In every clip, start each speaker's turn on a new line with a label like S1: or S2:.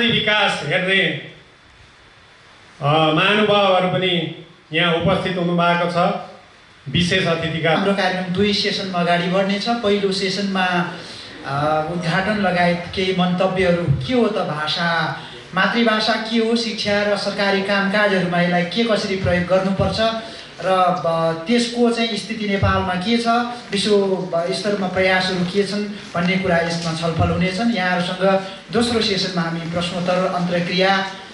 S1: स्थानीय विकास हेर्ने महानुभावहरू पनि यहाँ उपस्थित हुनुभएको छ। विशेष अतिथिका
S2: हाम्रो कार्यक्रम 2 सेसनमा अगाडि बढ्नेछ। पहिलो सेसनमा उद्घाटन लगायत केही मन्तव्यहरू के हो त भाषा, मातृभाषा के हो, शिक्षा र सरकारी कामकाजहरूमा यसलाई के कसरी प्रयोग गर्नुपर्छ र त्यसको चाहिँ स्थिति नेपालमा के छ, विश्व स्तरमा प्रयासहरू के छन् भन्ने कुरा यसमा छलफल हुनेछन्। यहाँहरूसँग दोस्रो सेसनमा हामी प्रश्नोत्तर, अन्तर्क्रिया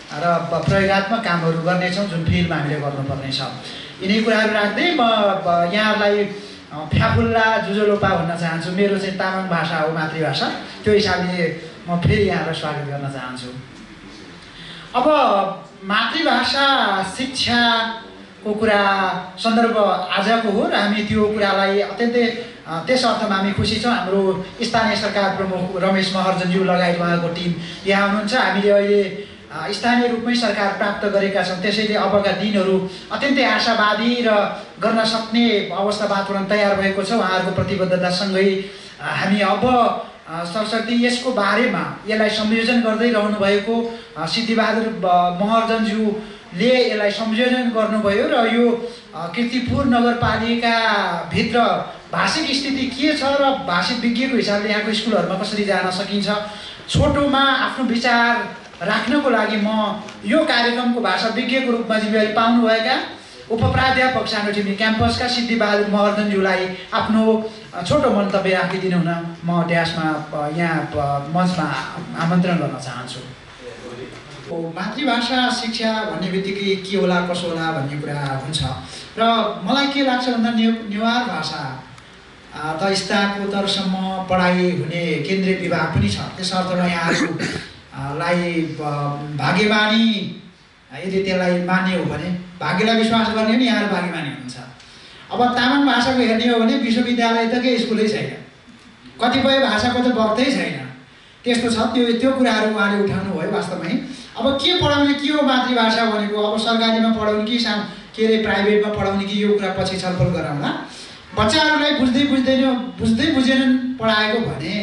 S2: र प्रयोगात्मक कामहरू गर्नेछौँ जुन फिल्डमा हामीले गर्नुपर्नेछ। यिनै कुराहरू राख्दै म यहाँहरूलाई फ्याफुल्ला जुजोलोपा भन्न चाहन्छु। मेरो चाहिँ तामाङ भाषा हो मातृभाषा, त्यो हिसाबले म फेरि यहाँलाई स्वागत गर्न चाहन्छु। अब मातृभाषा शिक्षाको कुरा सन्दर्भ आजको हो र हामी त्यो कुरालाई अत्यन्तै त्यस अर्थमा हामी खुसी छौँ। हाम्रो स्थानीय सरकार प्रमुख रमेश महर्जनज्यू लगायत उहाँको टिम यहाँ हुनुहुन्छ। हामीले अहिले स्थानीय रूपमै सरकार प्राप्त गरेका छौँ, त्यसैले अबका दिनहरू अत्यन्तै आशावादी र गर्न सक्ने अवस्था वातावरण तयार भएको छ। उहाँहरूको प्रतिबद्धतासँगै हामी अब सरस्वती यसको बारेमा यसलाई संयोजन गर्दै रहनुभएको सिद्धिबहादुर महर्जनज्यूले यसलाई संयोजन गर्नुभयो र यो कीर्तिपुर नगरपालिकाभित्र भाषिक स्थिति के छ र भाषिक विज्ञको हिसाबले यहाँको स्कुलहरूमा कसरी जान सकिन्छ, छोटोमा आफ्नो विचार राख्नको लागि म यो कार्यक्रमको भाषा विज्ञको रूपमा जिम्मेवारी पाउनुभएका उपप्राध्यापक सानोटिमी क्याम्पसका सिद्धिबहादुर महर्जनज्यूलाई आफ्नो छोटो मन्तव्य राखिदिनु हुन म ड्यासमा यहाँ मञ्चमा आमन्त्रण गर्न चाहन्छु। मातृभाषा शिक्षा भन्ने बित्तिकै के होला कसो होला भन्ने कुरा हुन्छ र मलाई के लाग्छ भन्दा नेवार भाषा त स्नातकोत्तरसम्म पढाइ हुने केन्द्रीय विभाग पनि छ। त्यस अर्थमा यहाँहरूलाई भाग्यमानी यदि त्यसलाई मान्ने हो भने, भाग्यलाई विश्वास गर्ने पनि यहाँहरू भाग्यमानी हुनुहुन्छ। अब तामाङ भाषाको हेर्ने हो भने विश्वविद्यालय त केही स्कुलै छैन, कतिपय भाषाको त बग्दै छैन, त्यस्तो छ। त्यो कुराहरू उहाँले उठाउनु भयो वास्तवमै। अब के पढाउने, के हो मातृभाषा भनेको, अब सरकारीमा पढाउने कि के अरे प्राइभेटमा पढाउने कि यो कुरा पछि छलफल गरौँला। बच्चाहरूलाई बुझ्दै बुझेनन् पढाएको भने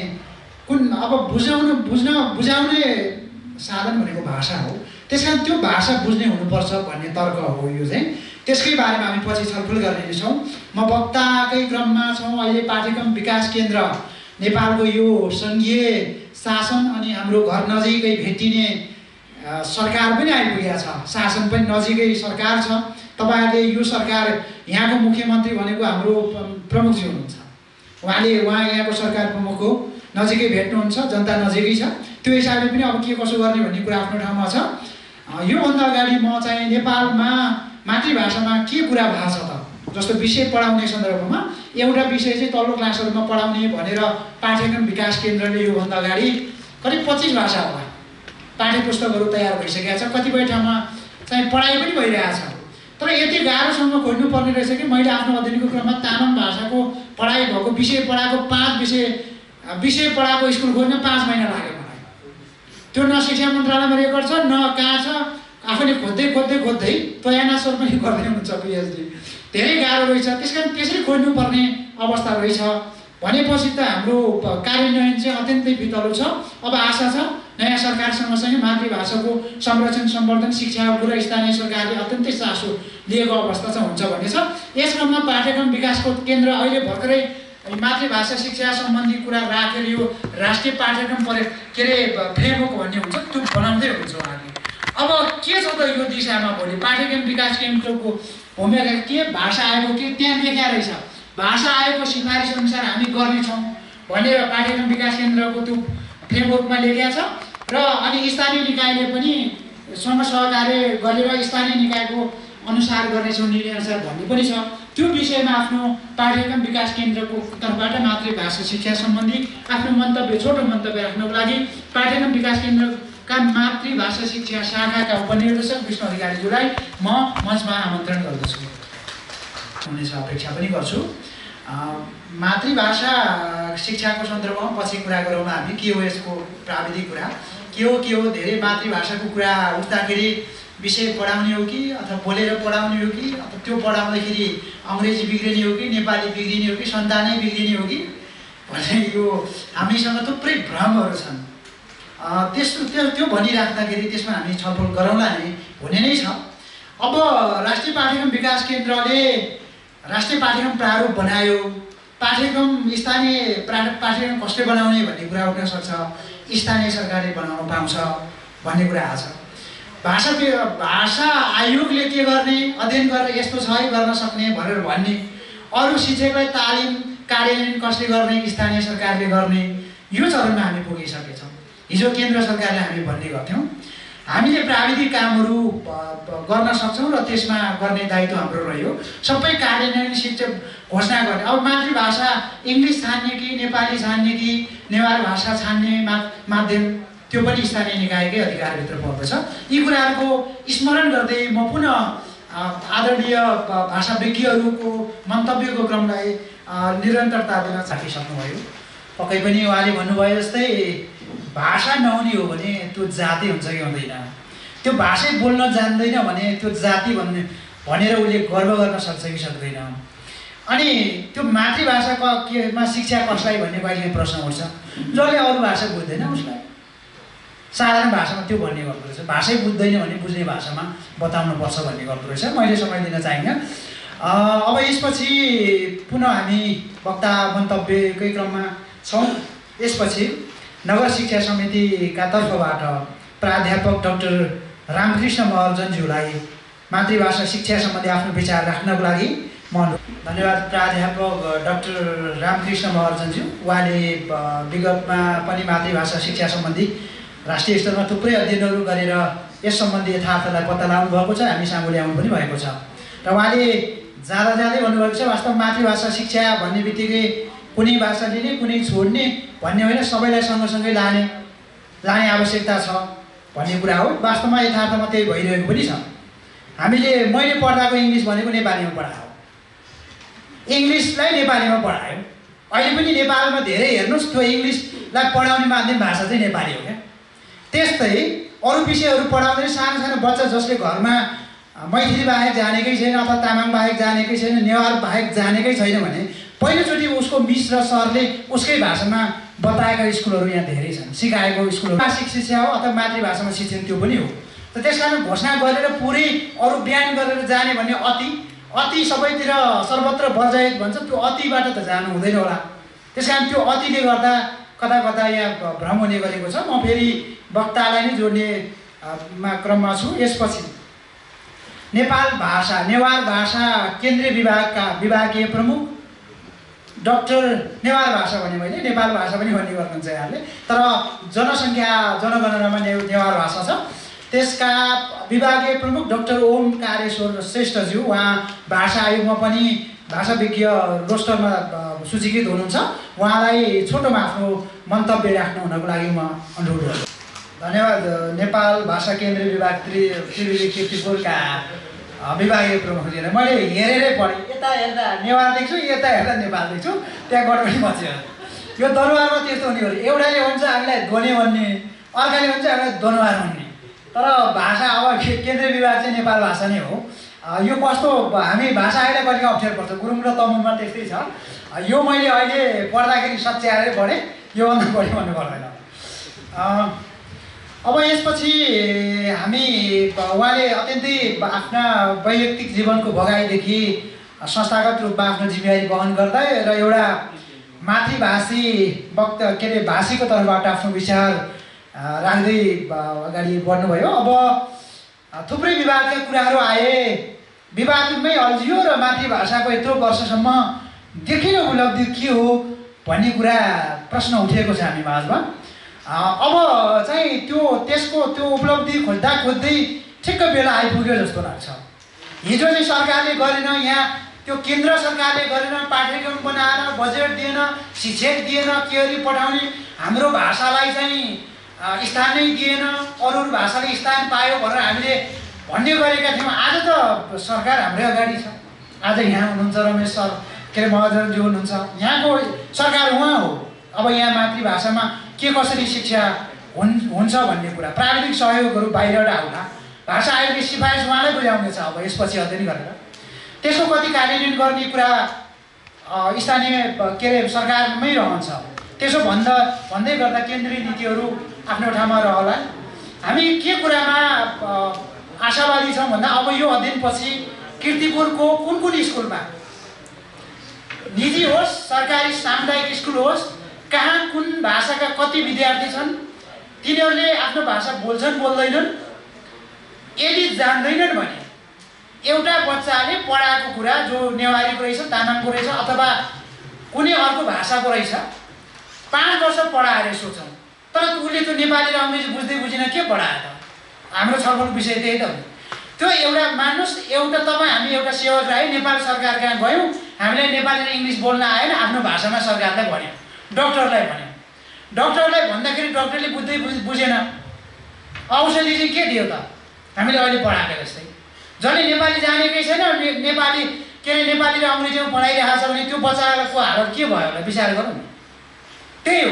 S2: कुन अब बुझाउने साधन भनेको भाषा हो। त्यस कारण त्यो भाषा बुझ्ने हुनुपर्छ भन्ने तर्क हो यो चाहिँ। त्यसकै बारेमा हामी पछि छलफल गर्ने छौँ। म वक्ताकै क्रममा छौँ। अहिले पाठ्यक्रम विकास केन्द्र नेपालको यो सङ्घीय शासन अनि हाम्रो घर नजिकै भेटिने सरकार पनि आइपुगेको छ, शासन पनि नजिकै सरकार छ। तपाईँहरूले यो सरकार, यहाँको मुख्यमन्त्री भनेको हाम्रो प्रमुखजी हुनुहुन्छ, उहाँ यहाँको सरकार प्रमुख हो, नजिकै भेट्नुहुन्छ, जनता नजिकै छ। त्यो हिसाबले पनि अब के कसो गर्ने भन्ने कुरा आफ्नो ठाउँमा छ। योभन्दा अगाडि म चाहिँ नेपालमा मातृभाषामा के कुरा भएको छ त, जस्तो विषय पढाउने सन्दर्भमा एउटा विषय चाहिँ तल्लो क्लासहरूमा पढाउने भनेर पाठ्यक्रम विकास केन्द्रले योभन्दा अगाडि करिब 25 भाषा होला पाठ्य पुस्तकहरू तयार भइसकेका छ। कतिपय ठाउँमा चाहिँ पढाइ पनि भइरहेछ। तर यति गाह्रोसँग खोज्नु पर्ने रहेछ कि मैले आफ्नो अध्ययनको क्रममा तामाङ भाषाको पढाइ भएको विषय पढाएको 5 विषय पढाएको स्कुल खोज्न 5 महिना लाग्यो मलाई। त्यो न शिक्षा मन्त्रालयमा रेकर्ड छ, न कहाँ छ, आफूले खोज्दै तयाना सर पनि गर्दै हुनुहुन्छ पिएचडी। धेरै गाह्रो रहेछ। त्यस कारण त्यसरी खोज्नुपर्ने अवस्था रहेछ। भनेपछि त हाम्रो कार्यान्वयन चाहिँ अत्यन्तै फितलो छ। अब आशा छ नयाँ सरकारसँग सँगै मातृभाषाको संरक्षण, सम्वर्धन, शिक्षाको कुरा स्थानीय सरकारले अत्यन्तै चासो लिएको अवस्था चाहिँ हुन्छ भन्ने छ। यस क्रममा पाठ्यक्रम विकासको केन्द्र अहिले भर्खरै मातृभाषा शिक्षा सम्बन्धी कुरा राखेर यो राष्ट्रिय पाठ्यक्रम फ्रेमवर्क भन्ने हुन्छ त्यो बनाउँदै हुन्छ उहाँले। अब के छ त यो दिशामा भोलि पाठ्यक्रम विकास केन्द्रको भूमिका के, भाषा आएको के त्यहाँ लेखा रहेछ, भाषा आएको सिफारिस अनुसार हामी गर्नेछौँ भनेर पाठ्यक्रम विकास केन्द्रको त्यो फ्रेमवर्कमा लेखिया छ। र अनि स्थानीय निकायले पनि सहकार्य गरेर स्थानीय निकायको अनुसार गर्नेछौँ, निर्णय अनुसार भन्ने पनि छ। त्यो विषयमा आफ्नो पाठ्यक्रम विकास केन्द्रको तर्फबाट मातृभाषा शिक्षा सम्बन्धी आफ्नो मन्तव्य, छोटो मन्तव्य राख्नको लागि पाठ्यक्रम विकास केन्द्रका मातृभाषा शिक्षा शाखाका उपनिर्देशक विष्णु अधिकारीज्यूलाई म मञ्चमा आमन्त्रण गर्दछु। हुनेछ अपेक्षा पनि गर्छु। मातृभाषा शिक्षाको सन्दर्भमा पछि कुरा गरौँ हामी। के हो यसको प्राविधिक कुरा, के हो धेरै मातृभाषाको कुरा उठ्दाखेरि विषय पढाउने हो कि अथवा बोलेर पढाउने हो कि अथवा त्यो पढाउँदाखेरि अङ्ग्रेजी बिग्रिने हो कि नेपाली बिग्रिने हो कि सन्तानै बिग्रिने हो कि भन्ने यो हामीसँग थुप्रै भ्रमहरू छन्। त्यो भनिराख्दाखेरि त्यसमा हामी छलफल गरौँला नि, हुने नै छ। अब राष्ट्रिय पाठ्यक्रम विकास केन्द्रले राष्ट्रिय पाठ्यक्रम प्रारूप बनायो, पाठ्यक्रम स्थानीय पाठ्यक्रम कसले बनाउने भन्ने कुरा उठ्न सक्छ, स्थानीय सरकारले बनाउन पाउँछ भन्ने कुरा आएको छ। भाषा आयोगले के गर्ने, अध्ययन गरेर यस्तो छ है गर्न सक्ने भनेर भन्ने, अरू शिक्षकलाई तालिम कार्यान्वयन कसले गर्ने, स्थानीय सरकारले गर्ने, यो चरणमा हामी पुगिसकेछौँ। हिजो केन्द्र सरकारले हामी भन्ने गर्थ्यौँ हामीले प्राविधिक कामहरू गर्न सक्छौँ र त्यसमा गर्ने दायित्व हाम्रो रह्यो, सबै कार्यान्वयन शिक्षक घोषणा गर्ने। अब मातृभाषा इङ्ग्लिस छान्ने कि नेपाली छान्ने कि नेवार भाषा छान्ने माध्यम, त्यो पनि स्थानीय निकायकै अधिकारभित्र पर्दछ। यी कुराहरूको स्मरण गर्दै म पुनः आदरणीय भाषाविज्ञहरूको मन्तव्यको क्रमलाई निरन्तरता दिन थाकिसक्नुभयो। पक्कै पनि उहाँले भन्नुभयो जस्तै भाषा नहुने हो भने त्यो जाति हुन्छ कि हुँदैन, त्यो भाषै बोल्न जान्दैन भने त्यो जाति भनेर उसले गर्व गर्न सक्छ कि सक्दैन। अनि त्यो मातृभाषाको केमा शिक्षा कसलाई भन्ने कहिले प्रश्न उठ्छ। जसले अरू भाषा बुझ्दैन उसलाई साधारण भाषामा त्यो भन्ने गर्दो रहेछ, भाषै बुझ्दैन भने बुझ्ने भाषामा बताउनुपर्छ भन्ने गर्दो रहेछ। मैले समय दिन चाहिनँ। अब यसपछि पुनः हामी वक्ता मन्तव्यकै क्रममा छौँ। यसपछि नगर शिक्षा समितिका तर्फबाट प्राध्यापक डाक्टर रामकृष्ण महर्जनज्यूलाई मातृभाषा शिक्षा सम्बन्धी आफ्नो विचार राख्नको लागि म धन्यवाद। प्राध्यापक डाक्टर रामकृष्ण महर्जनज्यू, उहाँले विगतमा पनि मातृभाषा शिक्षा सम्बन्धी राष्ट्रिय स्तरमा थुप्रै अध्ययनहरू गरेर यस सम्बन्धी यथार्थलाई पत्ता लगाउनु भएको छ, हामी सामु ल्याउनु पनि भएको छ। र उहाँले जाँदै भन्नुभएको छ वास्तवमा मातृभाषा शिक्षा भन्ने बित्तिकै कुनै भाषा लिने कुनै छोड्ने भन्ने होइन, सबैलाई सँगसँगै लाने आवश्यकता छ भन्ने कुरा हो। वास्तवमा यथार्थमा त्यही भइरहेको पनि छ। मैले पढ्दाको इङ्ग्लिस भनेको नेपालीमा पढायो, इङ्ग्लिसलाई नेपालीमा पढायो। अहिले पनि नेपालमा धेरै हेर्नुहोस् त्यो इङ्ग्लिसलाई पढाउने माध्यम भाषा चाहिँ नेपाली हो क्या। त्यस्तै अरू विषयहरू पढाउँदैन सानो बच्चा जसले घरमा मैथिली बाहेक जानेकै छैन अथवा तामाङ बाहेक जानेकै छैन, नेवार बाहेक जानेकै छैन भने पहिलोचोटि उसको मिस र सरले उसकै भाषामा बताएका स्कुलहरू यहाँ धेरै छन्, सिकाएको स्कुलहरू। भाषिक शिक्षा हो अथवा मातृभाषामा शिक्षण त्यो पनि हो। त त्यस कारण घोषणा गरेर पुरै अरू बिहान गरेर जाने भन्ने अति सबैतिर सर्वत्र बर्जायत भन्छ, त्यो अतिबाट त जानु हुँदैन होला। त्यस कारण त्यो अतिले गर्दा कता यहाँ भ्रम हुने गरेको छ। म फेरि वक्तालाई नै जोड्ने क्रममा छु। यसपछि नेवार भाषा केन्द्रीय विभागका विभागीय प्रमुख डाक्टर नेवार भाषा भने मैले नेपाल भाषा पनि भन्ने गर्नुहुन्छ यहाँले, तर जनगणनामा नेवार भाषा छ। त्यसका विभागीय प्रमुख डाक्टर ओम कारेश्वर श्रेष्ठज्यू, उहाँ भाषा आयोगमा पनि भाषाविज्ञ रोस्टरमा सूचीकृत हुनुहुन्छ। उहाँलाई छोटोमा आफ्नो मन्तव्य राख्नु हुनको लागि म अनुरोध गर्छु। धन्यवाद। नेपाल भाषा केन्द्रीय विभाग त्रिवेणी कीर्तिपुरका विभागीय प्रमुखजीलाई मैले हेरेरै पढेँ, यता हेर्दा नेवार देख्छु, यता हेर्दा नेपाल देख्छु, त्यहाँ गडबडी मच्यो। यो दनुवारमा त्यस्तो हुने हो, एउटाले भन्छ हामीलाई धोने भन्ने, अर्काले भन्छ हामीलाई दनुवार भन्ने। तर भाषा अब केन्द्रीय विभाग चाहिँ नेपाल भाषा नै हो। यो कस्तो हामी भाषा आएर कहिले अप्ठ्यारो पर्छ, गुरुङ र तमुङमा त्यस्तै छ। यो मैले अहिले पढ्दाखेरि सच्याएरै पढेँ, योभन्दा बढी भन्नु पर्दैन। अब यसपछि उहाँले अत्यन्तै आफ्ना वैयक्तिक जीवनको भगाइदेखि संस्थागत रूपमा आफ्नो जिम्मेवारी वहन गर्दै र एउटा मातृभाषी भाषीको तर्फबाट आफ्नो विचार राख्दै अगाडि बढ्नुभयो। अब थुप्रै विवादका कुराहरू आए, विवादमै अल्झियो र मातृभाषाको यत्रो वर्षसम्म देखिने उपलब्धि के हो भन्ने कुरा प्रश्न उठेको छ हामी माझमा। अब चाहिँ त्यो उपलब्धि खोज्दै ठिक्क बेला आइपुग्यो जस्तो लाग्छ। हिजो चाहिँ सरकारले गरेन, यहाँ त्यो केन्द्र सरकारले गरेन, पाठ्यक्रम बनाएर बजेट दिएन, शिक्षक दिएन, केरी पठाउने, हाम्रो भाषालाई चाहिँ स्थान नै दिएन, अरू भाषाले स्थान पायो भनेर हामीले भन्ने गरेका थियौँ। आज त सरकार हाम्रै अगाडि छ। आज यहाँ हुनुहुन्छ रमेश सर, महर्जनज्यू हुनुहुन्छ, यहाँको सरकार उहाँ हो। अब यहाँ मातृभाषामा के कसरी शिक्षा हुन्छ भन्ने कुरा, प्राविधिक सहयोगहरू बाहिरबाट आउला, भाषा आयोगले सिफारिस उहाँलाई बुझाउनेछ। अब यसपछि अध्ययन गरेर त्यसको कति कार्यान्वयन गर्ने कुरा स्थानीय सरकारमै रहन्छ। त्यसो भन्दै गर्दा केन्द्रीय नीतिहरू आफ्नो ठाउँमा रहला। हामी के कुरामा आशावादी छौँ भन्दा अब यो अध्ययनपछि कीर्तिपुरको कुन कुन स्कुलमा, निजी होस् सरकारी सामुदायिक स्कुल होस्, कहाँ कुन भाषाका कति विद्यार्थी छन्, तिनीहरूले आफ्नो भाषा बोल्छन् बोल्दैनन्, यदि जान्दैनन् भने एउटा बच्चाले पढाएको कुरा जो नेवारीको रहेछ, तामाङको रहेछ अथवा कुनै अर्को भाषाको रहेछ 5 वर्ष पढाएर सोच्छौँ, तर उसले त्यो नेपाली र अङ्ग्रेजी बुझ्दै बुझिन के पढायो त? हाम्रो छलफल विषय त्यही त हो। त्यो एउटा मान्नुहोस्, एउटा तपाईँ हामी एउटा सेवक आयो नेपाल सरकार कहाँ गयौँ, हामीलाई नेपाली र इङ्ग्लिस बोल्न आएन, आफ्नो भाषामा सरकारलाई भन्यो, डक्टरलाई भन्यो। डक्टरलाई भन्दाखेरि डक्टरले बुझेन, औषधि चाहिँ के दियो त? हामीले अहिले पढाएको जस्तै जसले नेपाली जानेकै छैन, नेपाली के अरे नेपाली र अङ्ग्रेजीमा पढाइरहेको छ भने त्यो बच्चाको हालत के भयो होला विचार गरौँ न। त्यही हो।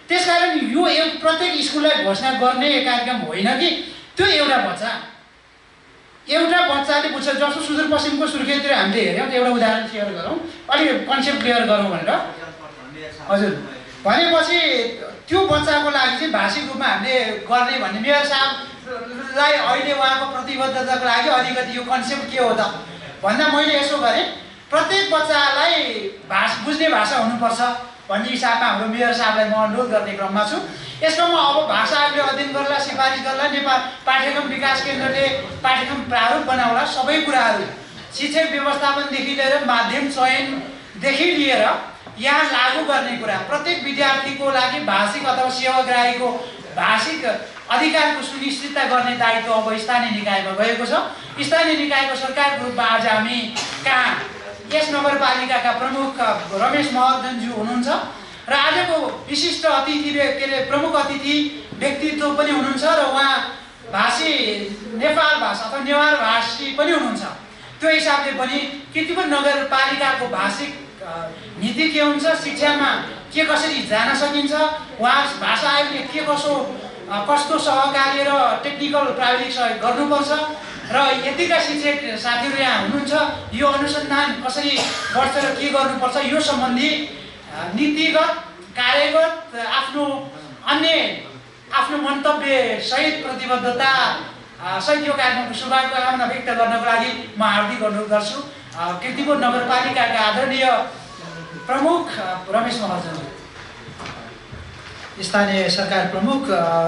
S2: त्यसकारण यो प्रत्येक स्कुललाई घोषणा गर्ने कार्यक्रम होइन कि त्यो एउटा बच्चाले बुझ्छ। जस्तो सुदूरपश्चिमको सुर्खेततिर हामीले हेऱ्यौँ, एउटा उदाहरण सेयर गरौँ, अलिक कन्सेप्ट क्लियर गरौँ भनेर। हजुर, भनेपछि त्यो बच्चाको लागि चाहिँ भाषिक रूपमा हामीले गर्ने भन्ने मेयर साहबलाई अहिले उहाँको प्रतिबद्धताको लागि अलिकति यो कन्सेप्ट के हो त भन्दा मैले यसो गरेँ, प्रत्येक बच्चालाई बुझ्ने भाषा हुनुपर्छ भन्ने हिसाबमा हाम्रो मेयर साहबलाई म अनुरोध गर्ने क्रममा छु। यसमा म अब भाषा आयोगले अध्ययन गर्ला, सिफारिस गर्ला, नेपाल पाठ्यक्रम विकास केन्द्रले पाठ्यक्रम प्रारूप बनाउला, सबै कुराहरू शिक्षक व्यवस्थापनदेखि लिएर माध्यम चयनदेखि लिएर यहाँ लागू गर्ने कुरा, प्रत्येक विद्यार्थीको लागि भाषिक अथवा सेवाग्राहीको भाषिक अधिकारको सुनिश्चितता गर्ने दायित्व अब स्थानीय निकायमा गएको छ। स्थानीय निकायको सरकारको रूपमा आज हामी कहाँ यस नगरपालिकाका प्रमुख रमेश महर्जनज्यू हुनुहुन्छ र आजको विशिष्ट अतिथि के अरे प्रमुख अतिथि व्यक्तित्व पनि हुनुहुन्छ र उहाँ भाषी नेपाल भाषा अथवा नेवार भाषी पनि हुनुहुन्छ। त्यो हिसाबले पनि कीर्तिपुर नगरपालिकाको भाषिक नीति के हुन्छ, शिक्षामा के कसरी जान सकिन्छ, उहाँ भाषा आयोगले के कस्तो सहकार्य र टेक्निकल प्राविधिक सहयोग गर्नुपर्छ र यतिका शिक्षक साथीहरू यहाँ हुनुहुन्छ, यो अनुसन्धान कसरी गर्छ र के गर्नुपर्छ, यो सम्बन्धी नीतिगत कार्यगत आफ्नो मन्तव्य सहित प्रतिबद्धता सहित यो कार्यक्रमको शुभकामना व्यक्त गर्नको लागि म हार्दिक अनुरोध गर्छु। कीर्तिपुर नगरपालिकाका आदरणीय प्रमुख रमेश महर्जनज्यू, स्थानीय सरकार प्रमुख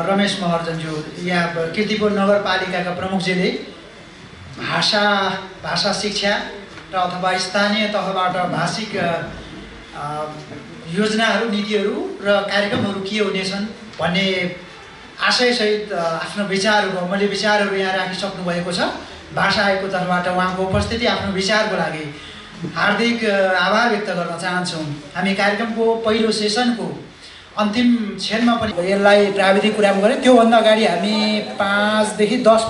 S2: रमेश महर्जनज्यू, यहाँ कीर्तिपुर नगरपालिकाका प्रमुखजीले भाषा शिक्षा र अथवा स्थानीय तहबाट भाषिक योजनाहरू, नीतिहरू र कार्यक्रमहरू के हुनेछन् भन्ने आशयसहित आफ्नो विचारहरू, अमूल्य विचारहरू यहाँ राखिसक्नु भएको छ। भाषा आयोगको तर्फबाट उहाँको उपस्थिति, आफ्नो विचारको लागि हार्दिक आभार व्यक्त गर्न चाहन्छौँ। हामी कार्यक्रमको पहिलो सेसनको अन्तिम क्षणमा पनि यसलाई प्राविधिक कुरामा गऱ्यौँ। त्योभन्दा अगाडि हामी 5 देखि 10